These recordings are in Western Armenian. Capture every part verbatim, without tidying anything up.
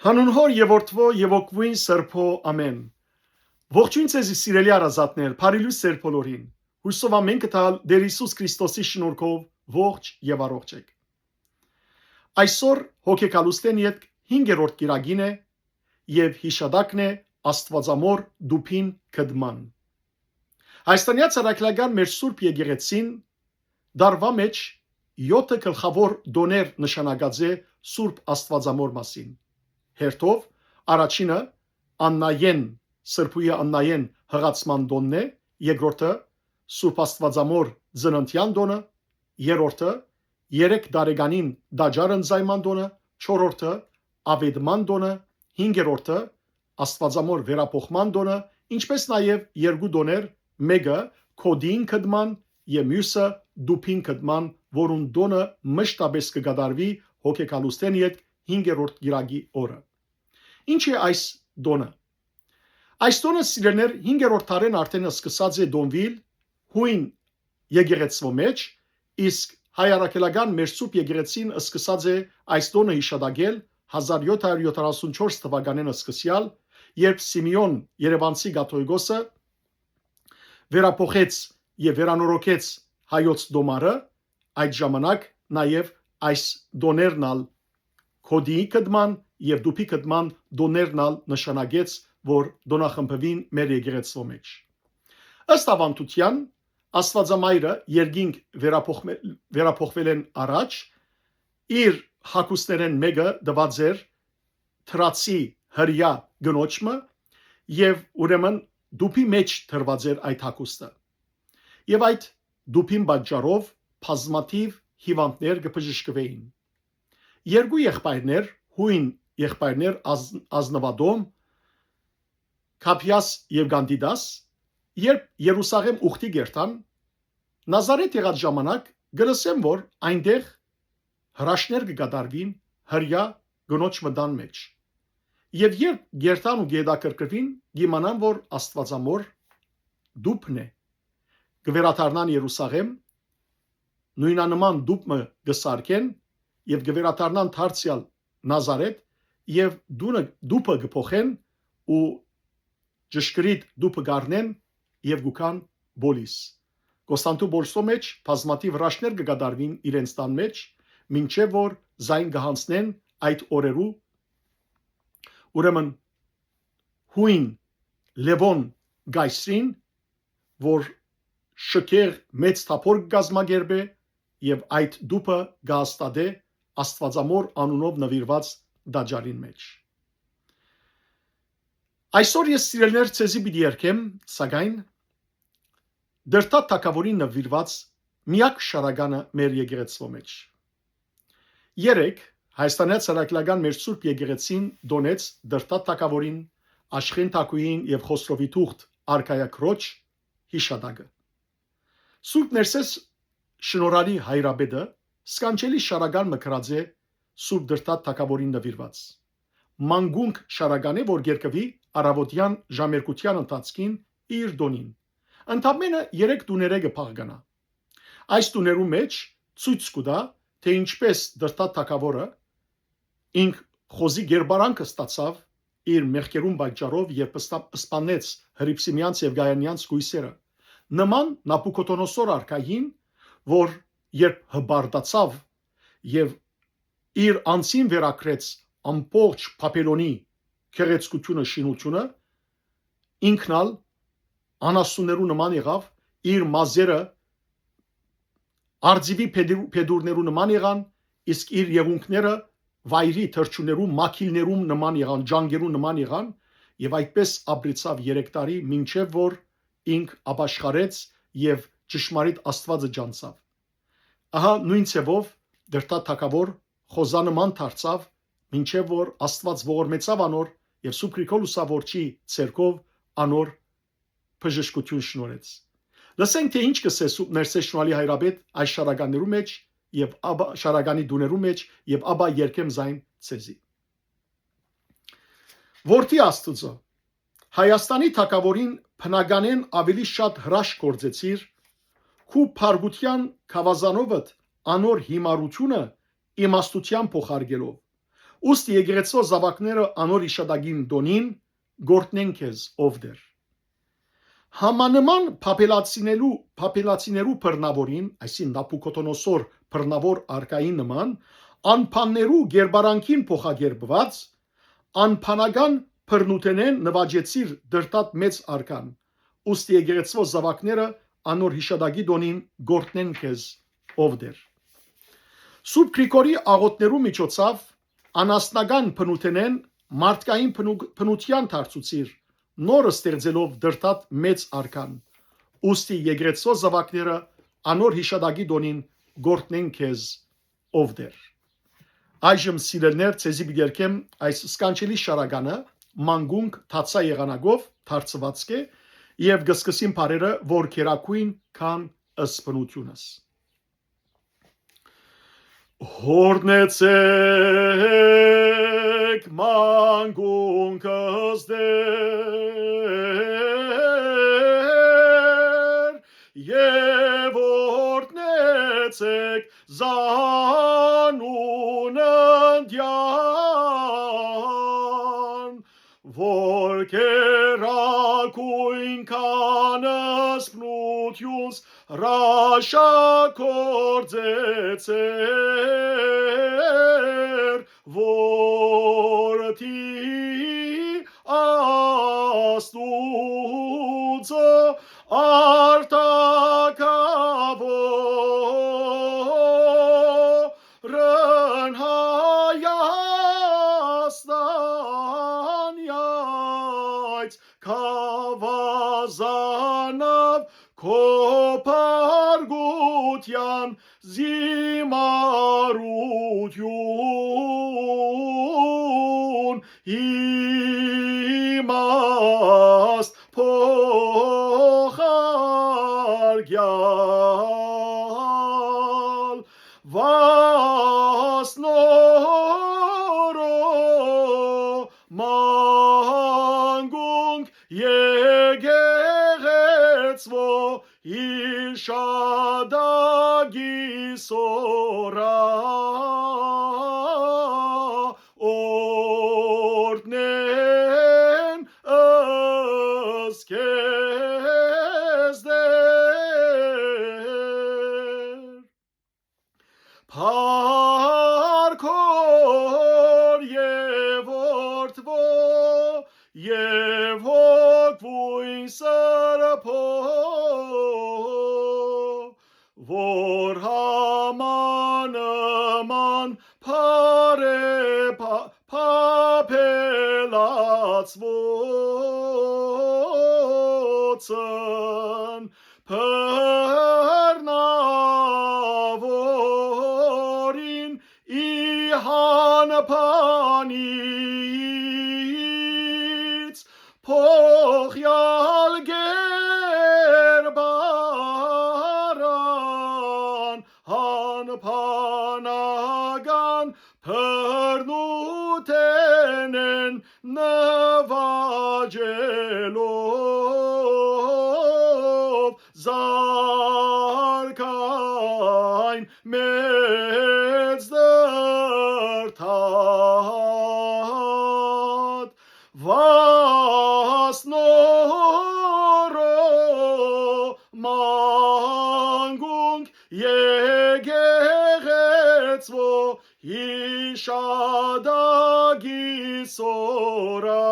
Հանուն Հօր եւ Որդւոյ եւ Հոգւոյն Սրբոյ, ամէն։ Ողջոյն ձեզի, սիրելի հարազատներ, բարի լոյս ձեր բոլորին։ Յուսով ամէն կը տալ Տէր Յիսուս Քրիստոսի շնորհքով ողջ եւ առողջ էք։ Այսօր հոգեկալուստէն ետք հինգերորդ կիրակին է եւ յիշատակն է Աստուածամոր դուփին կդման։ Հայաստանեայ Առաքելական մեր Սուրբ Եկեղեցին տարուայ մէջ եօթը գլխաւոր տօներ նշանակած է Սուրբ Աստուածամոր մասին։ Հերթով առաջինը Աննայէն, Սրբոյի Աննայէն յղացման տօնն է, երկրորդը Սուրբ Աստուածամոր ծննդեան տօնը, երրորդը երեք տարեկանին տաճար ընծայման տօնը, չորրորդը Աւետման տօնը, հինգերորդը Աստուածամոր վերափոխման տօնը, ինչպէս նաեւ երկու տօներ, մէկը Քոդին կդման եւ միւսը Դուփին կդման, որուն տօնը մշտապէս կը կատարուի հոգեկալուստէն ետք հինգերորդ կիրակի օրը։ Ի՞նչ է այս տօնը։ Այս տօնը, սիրելիներ, հինգերորդ դարէն արդէն սկսած է տոնուիլ յոյն եկեղեցւոյ մէջ, իսկ հայ առաքելական մեր Սուրբ Եկեղեցին սկսած է այս տօնը յիշատակել հազար եթ հարիւր եթերասուն չորս թուականէն սկսեալ, երբ Սիմէոն Երեւանցի կաթողիկոսը վերափոխեց եւ վերանորոգեց հայոց տոմարը, այդ ժամանակ նաեւ այս տօներն ալ Քոդիի կդման եւ Դուփի կդման տօներն ալ նշանակեց, որ տօնախմբուին մեր եկեղեցւոյ մէջ։ Ըստ աւանդութեան, Աստուածամայրը երկինք վերափոխմե-, վերափոխուելէն առաջ իր հագուստներէն մէկը տուած էր թրացի հրեայ կնոջ մը եւ ուրեմն Դուփի մէջ տրուած էր այդ հագուստը։ Եւ այդ Դուփին պատճառով բազմաթիւ հիւանդներ կը բժշկուէին։ Երկու եղբայրներ, յոյն եղբայրներ Ազն-, Ազնուատոմ, Քափիաս եւ Կանդիդաս, երբ Երուսաղէմ ուխտի կ'երթան, Նազարեթ եղած ժամանակ կը լսեն, որ այնտեղ հրաշքներ կը կատարուին հրեայ կնոջ մը տան մէջ։ Եւ երբ կ'երթան ու կ'հետաքրքրուին, կ'իմանան, որ Աստուածամոր Դուփն է, կը վերադառնան Երուսաղէմ, նոյնանման Դուփ մը կը սարքեն եւ կը վերադառնան դարձեալ Նազարեթ եւ տունը, Դուփը կը փոխեն ու ճշգրիտ Դուփը կ'առնեն եւ կու գան Պոլիս։ Կոստանդնուպոլսոյ մէջ բազմաթիւ հրաշքներ կը կատարուին իրենց տան մէջ, մինչեւ որ զայն կը յանձնեն այդ օրերու, ուրեմն յոյն Լեւոն կայսրին, որ շքեղ մեծ թափոր կը կազմակերպէ եւ այդ Դուփը կը հաստատէ Աստուածամոր անունով նուիրուած տաճարին մէջ։ Այսօր ես, սիրելիներ, ձեզի պիտի երգեմ, սակայն Դրդատ թագաւորին նուիրուած միակ շարականը մեր եկեղեցւոյ մէջ։ Երեկ Հայաստանեայ Առաքելական մեր Սուրբ Եկեղեցին տօնեց Դրդատ թագաւորին, Աշխեն թագուհին եւ Խոսրովի թուղթ արքայայ քրոջ յիշատակը։ Սուրբ Ներսէս շնորհալի հայրապետը սքանչելի շարական մը գրած է Սուրբ Դրդատ թագաւորին նուիրուած։ Մանկունք շարական է, որ կ'երկուի առաւօտեան ժամերգութեան ընթացքին իր տօնին։ Ընդամենը երեք տուներէ կը բաղկանայ։ Այս տուներու մէջ ցոյց կու տայ, թէ ինչպէս Դրդատ թագաւորը ինք խոզի կերպարանքը ստացաւ իր մեղքերուն պատճառով, երբ սպա-, սպանեց Հռիփսիմեանց եւ Գայանեանց կոյսերը, նման Նաբուքոդոնոսոր արքային, որ երբ հպարտացաւ եւ իր անձին վերագրեց ամբողջ Բաբելոնի գեղեցկութիւնը, շինութիւնը, ինքն ալ անասուններու նման եղաւ, իր մազերը արծիւի փեդու-, փեդուրներու նման եղան, իսկ իր եղունգները վայրի թռչուններու մաքիլներու նման եղան, ջանքերու նման եղան, եւ այդպես ապրեցաւ երեք տարի, մինչեւ որ ինք ապաշխարեց եւ ճշմարիտ Աստուածը ճանչցաւ։ Ահա նոյն ձեւով Դրդատ թագաւոր խոզանման դարձաւ, մինչեւ որ Աստուած ողորմեցաւ անոր եւ Սուրբ Գրիգոր Լուսաւորչի ձեռքով անոր բժշկութիւն շնորհեց։ Լսենք, թէ ինչ կ'ըսէ Սուրբ Ներսէս շնորհալի հայրապետ այս շարականներու մէջ եւ ապա շարականի տուներու մէջ, եւ ապա երգեմ զայն ձեզի։ Որդի Աստուծոյ, Հայաստանի թագաւորին բնականէն աւելի շատ հրաշք գործեցիր, քու փառքութեան գաւազանովդ անոր յիմարութիւնը իմաստութեան փոխարկելով, Ուստի եկեղեցւոյ զաւակները անոր յիշատակին տօնին կ'օրհնեն քեզ, ով Տէր։ Համանման Բաբելացիներու, Բաբելացիներու բռնաւորին, այսինքն Նաբուքոդոնոսոր բռնաւոր արքային նման, անբաններու կերպարանքին փոխակերպուած, անբանական բռնութենէն նուաճեցիր Տրտատ մեծ արքան, ուստի եկեղեցւոյ զաւակները անոր յիշատակի տօնին կ'օրհնեն քեզ, ով Տէր։ Սուրբ Գրիգորի աղօթքներու միջոցաւ անասնական բնութենէն մարդկային բնու-, բնութեան դարձուցիր, նոր ստեղծելով Տրտատ մեծ արքան, ուստի եկեղեցւոյ զաւակները անոր յիշատակի տօնին կ'օրհնեն քեզ, ով Տէր։ Այժմ, սիրելիներ, ձեզի պիտի երգեմ այս սքանչելի շարականը, մանկունք թացայ եղանակով դարձուածք է, եւ կը սկսին բառերը, որ գերագոյն քան սփնութիւնս։ Օրհնեցեք մանկունքս Տէր, եւ օրհնեցեք զանուն ընտեան, որ գերագոյն քան սփնութիւնս հրաշագործեցեր, որդի Աստուծոյ արտագաւորն Հայաստանեայց կ'աւազանաւ քո փառքութեան զինմարութիւն, իմաստ փոխարգեալ, վասնորո մանկունք եկեղեցւոյ յիշատակի սորա օրհնեն ըսքեզ Տէր։ Փառք Հօր եւ Որդւոյ եւ Հոգւոյն Սրբոյ, որ համանման փառ-, փա-, փափելացուածն բռնաւորին ի հանբանից փոխեալ կերպարանք, հանբանական բռնութենէն նուաճելով զարգանք մեծ Տրտատ, վասնորո մանկունք եկեղեցւոյ յիշատակի սորա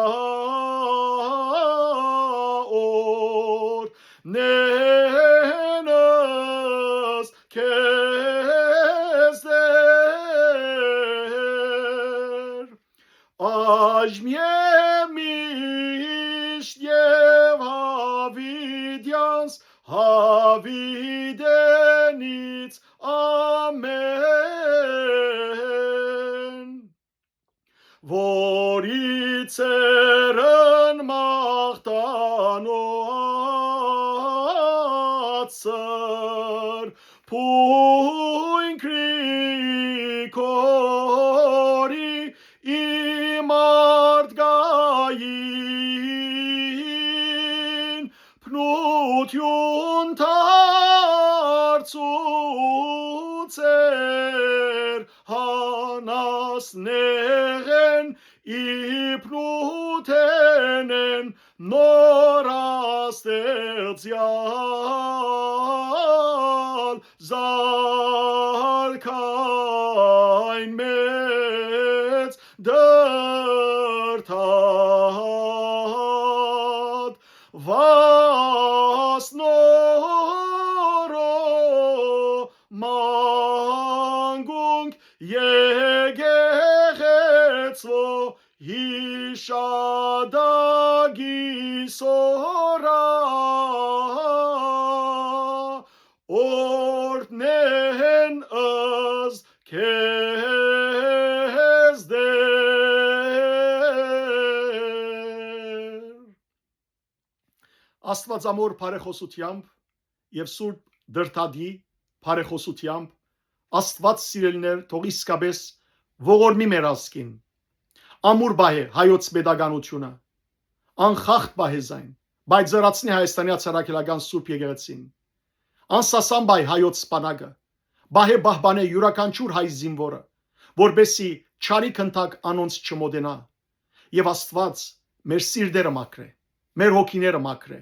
օրհնեն ըսքեզ Տէր։ Այժմ եւ միշտ եւ յաւիտեանց, յաւիտենից ամէն։ Որ ի ծերն մաղթանոց սրբոյն Գրիգորի, իմ մարդկային բնութիւն դարձուցեր անասնեղէն իբնութենէն նոր աստեղծեալ զարգ այն մեծ դրդատ վասնորո մանկունք եկեղեցւոյ յիշատակի սորա օրհնեն ըզ քեզ Տէր։ Աստուածամոր բարեխօսութեամբ եւ Սուրբ Դրդատի բարեխօսութեամբ Աստուած, սիրելիներ, թող իսկապէս ողորմի մեր ազգին, ամուր պահէ հայոց պետականութիւնը, անխախտ պահէ զայն, պայծառացնի Հայաստանի Ացարակելական Սուրբ Եկեղեցին, անսասան պահէ հայոց բանակը, պահէ պահպանէ իւրաքանչիւր հայ զինուորը, որպէսզի չարի գնդակ անոնց չմօտենայ։ Եւ Աստուած մեր սիրտերը մաքրէ, մեր հոգիները մաքրէ,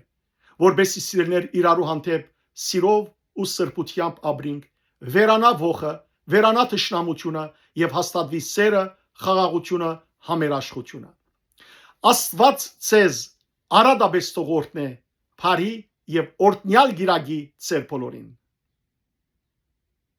որպէսզի, սիրելիներ, իրարու հանդէպ սիրով ու սրբութեամբ ապրինք, վերանայ ոխը, վերանայ թշնամութիւնը եւ հաստատուի սէրը, խաղաղութիւնը, համերաշխութիւնը։ Աստուած ձեզ արատապէս թող օրհնէ բարի եւ օրհնեալ կիրակի ձեր բոլորին։